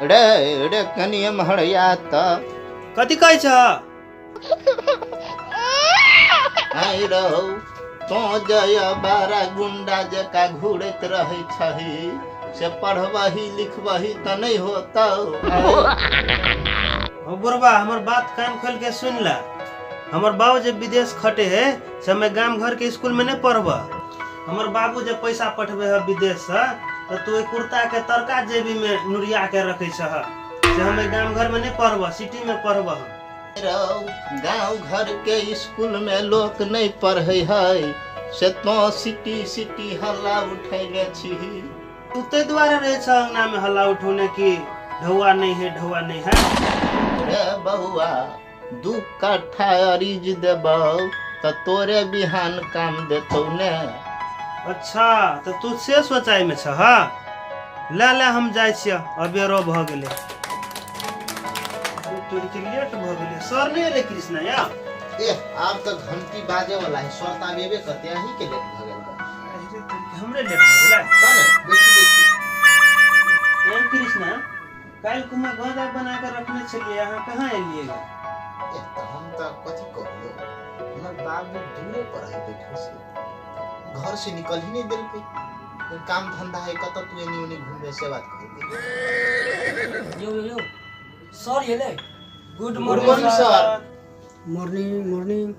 रे रे कनि एम्हर आ तऽ। कथी कहै छह? आँय रौ, तोँ जय बारा गुंडा जकाँ घुरैत रहै छही से पढ़बही लिखबही तऽ नहि होतौ। हो बुढ़बा, हमर बात कान खोल के सुन ला। हमर बाबू जे विदेश खटे है से हमे गाम घर के स्कूल में नहीं पढ़ब। हमर बाबू जे पैसा पठबे है विदेश से तो तू ओहि कुर्ता के तरका जेबी में नुरिया के रखे छह, से हमे गाम घर में नहीं पढ़ब, सिटी में पढ़ब हम। रौ, गाँव घर के स्कूल में लोक नहीं पढ़े है से तो सिटी सिटी हल्ला उठेने छी। तू ताहि दुआरे रहै छह अंगना में हल्ला उठौने कि ढौआ नहीं है, ढौआ नहीं है। रे बौआ, 2 कट्ठा अरिज देबौ तऽ तोरे बिहान काम देतौ ने। अच्छा, तऽ तू से सोचाइ में छह? ले ले हम जाइ छियै, अबेरो भऽ गेलै। तोरी के लेट भऽ गेलै। सर नहि एलै कृष्णा या? ए आब तऽ घंटी बाजे वाला है, सर तऽ आब एबे करते, अहीं के लेट भऽ गेल। अरे तोरी के हमरे लेट भऽ गेलै। का ने बेसी बेसी। ए कृष्णा, काल्हि खुमा गाँजा बना कऽ रखने छलियै, अहाँ कहाँ एलियै? ए तऽ हम तऽ कथी कहियौ, हमर बाबू दूरे पर है बैठल से, घर से निकल ही नहीं देलकै। काम धंधा है कतऽ तू एनी ओनी घूमे से बात कहलकै। यो यो यो सर एलै। Good good morning morning sir. Morning morning.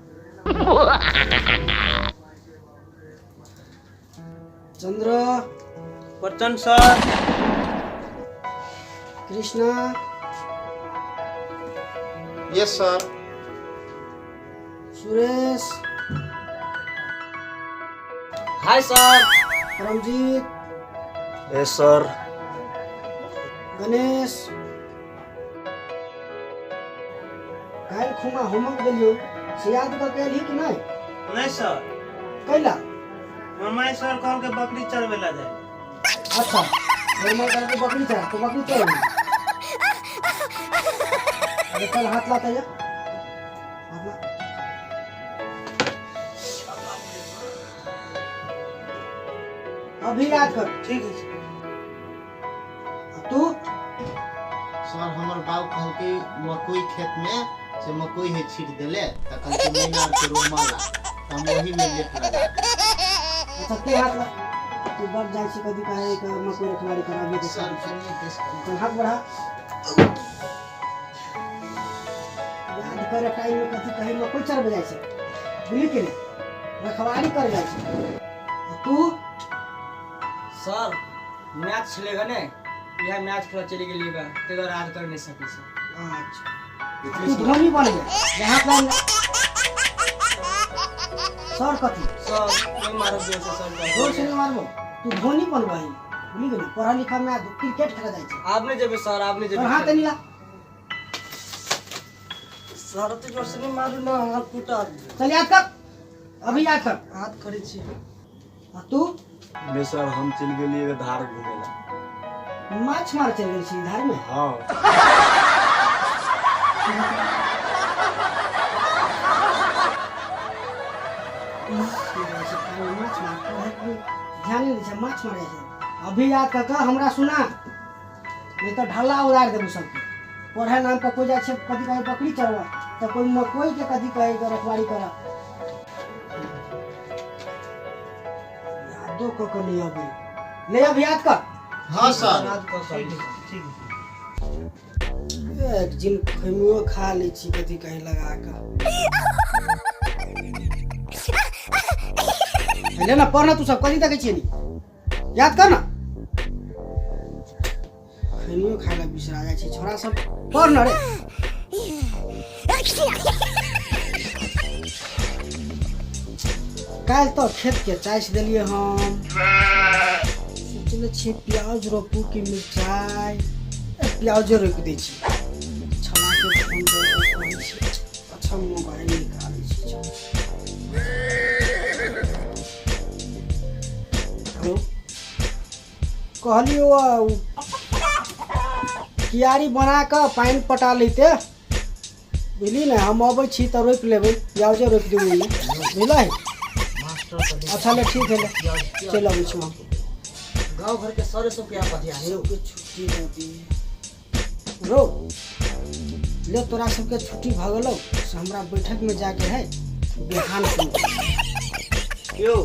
Chandra. Prachanda sir. Krishna. Yes sir. Suresh. Hi sir. Paramjeet. Yes sir. Ganesh. काल्हि खुमा होमवर्क देलियौ से याद कऽ के एलही कि नहि? नहीं सर। कैला? हमर my sir कहलकै बकरी चरबै लए जाय। अच्छा, हमर माय कहलकै बकरी चरा, तो बकरी चरबी। अरे चल हाथ लाते जा। हाथ ला। अभी याद कर। ठीक है। आ तू? सर हमर बाप कहलकै मकई खेत में से मकई है छीट देले तऽ कहलकै मैना के रोमला, तऽ हम ओही में लेट लगा देलियै। अच्छा ते हाथ ला। तू बढ़ जाइ छी कदी काहे के मकई रखवारी कर अभी देख। सर कनिए देश चल हाथ बढ़ा। याद करे टाइम में कथी कहे मकई चरबे जाइ छै, बुझली कि नहि? रखवारी कर जाइ छै। आ तू? सर मैच छलेगा ने, इएह मैच खेला चलि गेलिएगा, ताहि दुआरे याद कर नहि सकै छी। अच्छा, तू धोनी बन गया यहाँ पर। सर कथी? सर नहीं मारब जोर से सर। जोर से नहीं मारबो, तू धोनी बनबही, बुझली कि नहि? पढ़ा लिखा में क्रिकेट खेला जाइ छै। आब नहि जेबै सर, आब नहि तोहर जेबै। हाथ नीला। सर ओते जोर से नहि मारू ना, हाथ टूटत। चल याद कर, अभी याद कर। हाथ करै छी। आ तू? नहीं सर, हम चलि गेलियै धार घूमे ला। माछ मार चलि गेल छी धार में? हाँ। माछ मार ध्यान नहि दै छै, माछ मार जाइ छै। अभी याद कऽ कऽ हमरा सुना, नहीं तऽ ढल्ला उड़ारि देबू सबके। पढ़े नाम पर कोइ जाइ छै कथी कहै बकरी चरबऽ, तऽ कोइ मकई के कथी कहै के रखवारी करऽ। यादो कऽ कऽ नहि अबै। ले अब याद कर। हाँ सर। याद कर सर। ठीक। एक जिन खैमियो खा लै छी कथी कहीं लगा कऽ। ले ना पढ़ ना, तू सब कथी देखै छियै नी? याद कर ना। खैनियो खाय लए बिसरा जाइ छै छोरा सब। पढ़ ना रे। काल्हि तऽ खेत के चासि देलियै हम। सोचने छियै प्याज रोपू कि मिरचाइ। ए, प्याजे रोपि दै छी। छलाके फोन कऽ कऽ कहै छी। अच्छा मोबाइल निकालै छी। हेलो, कहलियौ कियारी बना कऽ पानि पटा लैते, बुझली ने? हम अबै छी तऽ रोपि लेबै, प्याजे रोपि देबै ओहिमे, बुझलै? अच्छा ले, ठीक है, ले चलि अबै छी हम। गाँव घर के सरे सबके यहाँ पतिया है। सबके छुट्टी दऽ दियै। रो ले तोरा सबके छुट्टी भऽ गेलौ से हमरा बैठक में जाके है बिहान सुन। यौ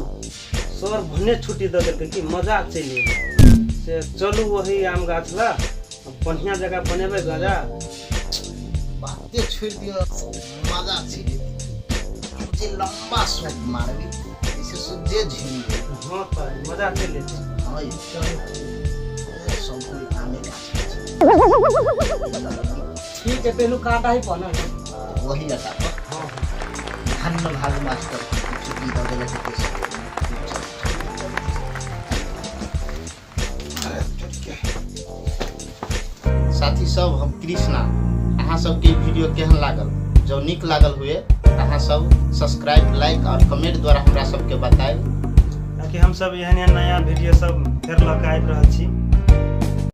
सर भने छुट्टी दऽ देलकै कि मजा चलि एलै। से चलू वही आम गाछ ला बढ़िया जगह बनेबै गजा। बाते छोड़ि दियौ, मजा चलि एतै। जे लम्बा सोच मारबी इसे सुजे झिन। हाँ तऽ मजा चलि एतै। हाँ यौ, चलू सब कोई आमे गाछ छै। ठीक है, पहलू कांटा ही पहना है। वही अटा पर। हाँ। धन्य भाग मास्टर छुट्टी दऽ देलक। साथी सब, हम कृष्णा, अहाँ सबके ई वीडियो केहन लागल? जब नीक लागल हुए तऽ अहाँ सब सब्सक्राइब, लाइक और कमेंट द्वारा हमरा सबके बतायब, ताकि हमसब एहन एहन नया वीडियो सब फेर लऽ कऽ आबि रहल छी।